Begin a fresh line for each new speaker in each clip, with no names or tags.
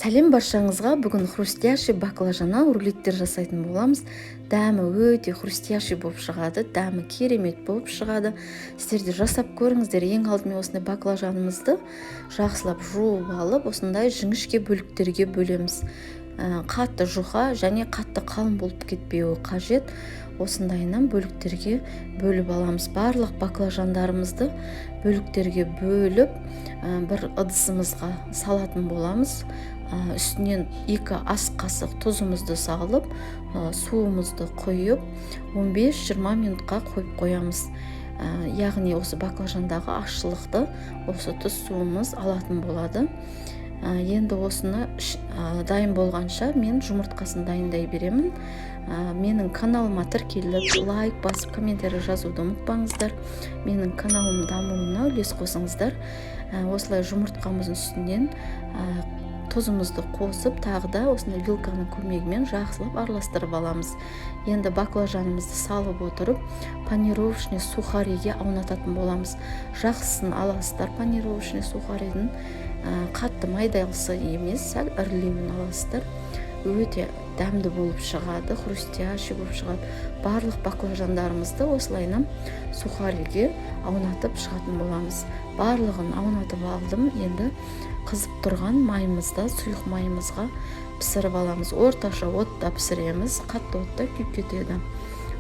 Сәлем баршаңызға! Бүгін хрустящий баклажаннан рулеттер жасайтын боламыз. Дәмі өте хрустящий болып шығады, дәмі керемет болып шығады. Сіздер де жасап көріңіздер. Ең алдымен осындай баклажанымызды жақсылап жуып алып, осындай жіңішке бөліктерге бөлеміз. Қатты жұқа және қатты қалың болып кетпеуі қажет. Осындайынан бөліктерге бөліп аламыз. Барлық баклажандарымызды бөліктерге бөліп, бір ыдысымызға салатын боламыз. Үстінен 2 ас қасық тұзымызды салып, суымызды құйып, 15-20 минутқа қойып қоямыз. Яғни осы баклажандағы ащылықты осы тұз суымыз алатын болады. Енді осыны дайын болғанша, мен жұмыртқасын дайындай беремін. Менің каналыма тіркеліп, лайк басып, комментарий жазуды ұмытпаңыздар. Менің каналым дамуына үлес қосыңыздар. Осылай жұмыртқамыздың үстінен тұзымызды қосып, тағы да осындай вилканың көмегімен жақсылап араластырып аламыз. Енді баклажанымызды салып отырып, панировочный сухариге аунататын боламыз. Жақсысын аласыздар панировочный сухаридің, қатты майдалысы емес, сәл ірілеуін аласыздар. Өте дәмді болып шығады, хрустящий болып шығады. Барлық баклажандарымызды осылайынан сухариге аунатып шығатын боламыз. Барлығын аунатып алдым. Енді қызып тұрған майымызда, сұйық майымызға пісіріп аламыз. Орташа отта пісіреміз, қатты отта күйіп кетеді.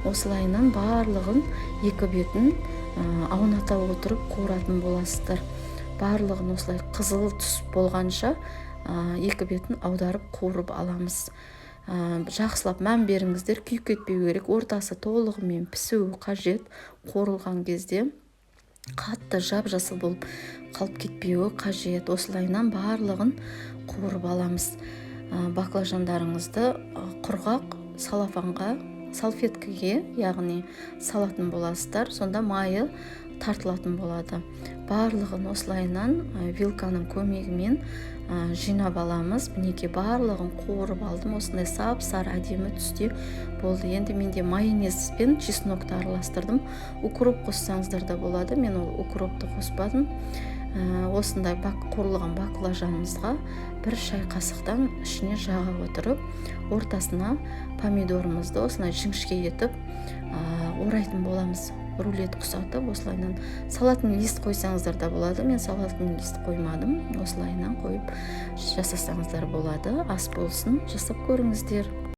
Осылайынан барлығын екі бетін ауната отырып қуыратын боласыздар. Барлығын осылай қызыл түс болғанша екі бетін аударып, қуырып аламыз. Жақсылап мән беріңіздер, күйіп кетпеу керек, ортасы толығымен пісуі қажет. Қуырылған кезде қатты жап жасыл болып қалып кетпеуі қажет. Осылайынан барлығын қуырып аламыз. Баклажандарыңызды құрғақ салафанға, салфеткіге, яғни салатын боласыздар, сонда майы тартылатын болады. Барлығын осылайынан вилканың көмегімен жинап аламыз. Мінекей, барлығын қуырып алдым. Осындай сап сары әдемі түсте болды. Енді менде майонез бен чеснокты араластырдым. Укроп қоссаңыздар да болады, мен ол укропты қоспадым. Осындай қуырылған баклажанымызға бір шай қасықтан ішіне жаға отырып, ортасына помидорымызды осылай жіңішке етіп орайтын боламыз, рулет құсатып. Осылайынан салатный лист қойсаңыздар да болады, мен салатный лист қоймадым. Осылайынан қойып жасасаңыздар болады. Ас болсын, жасап көріңіздер.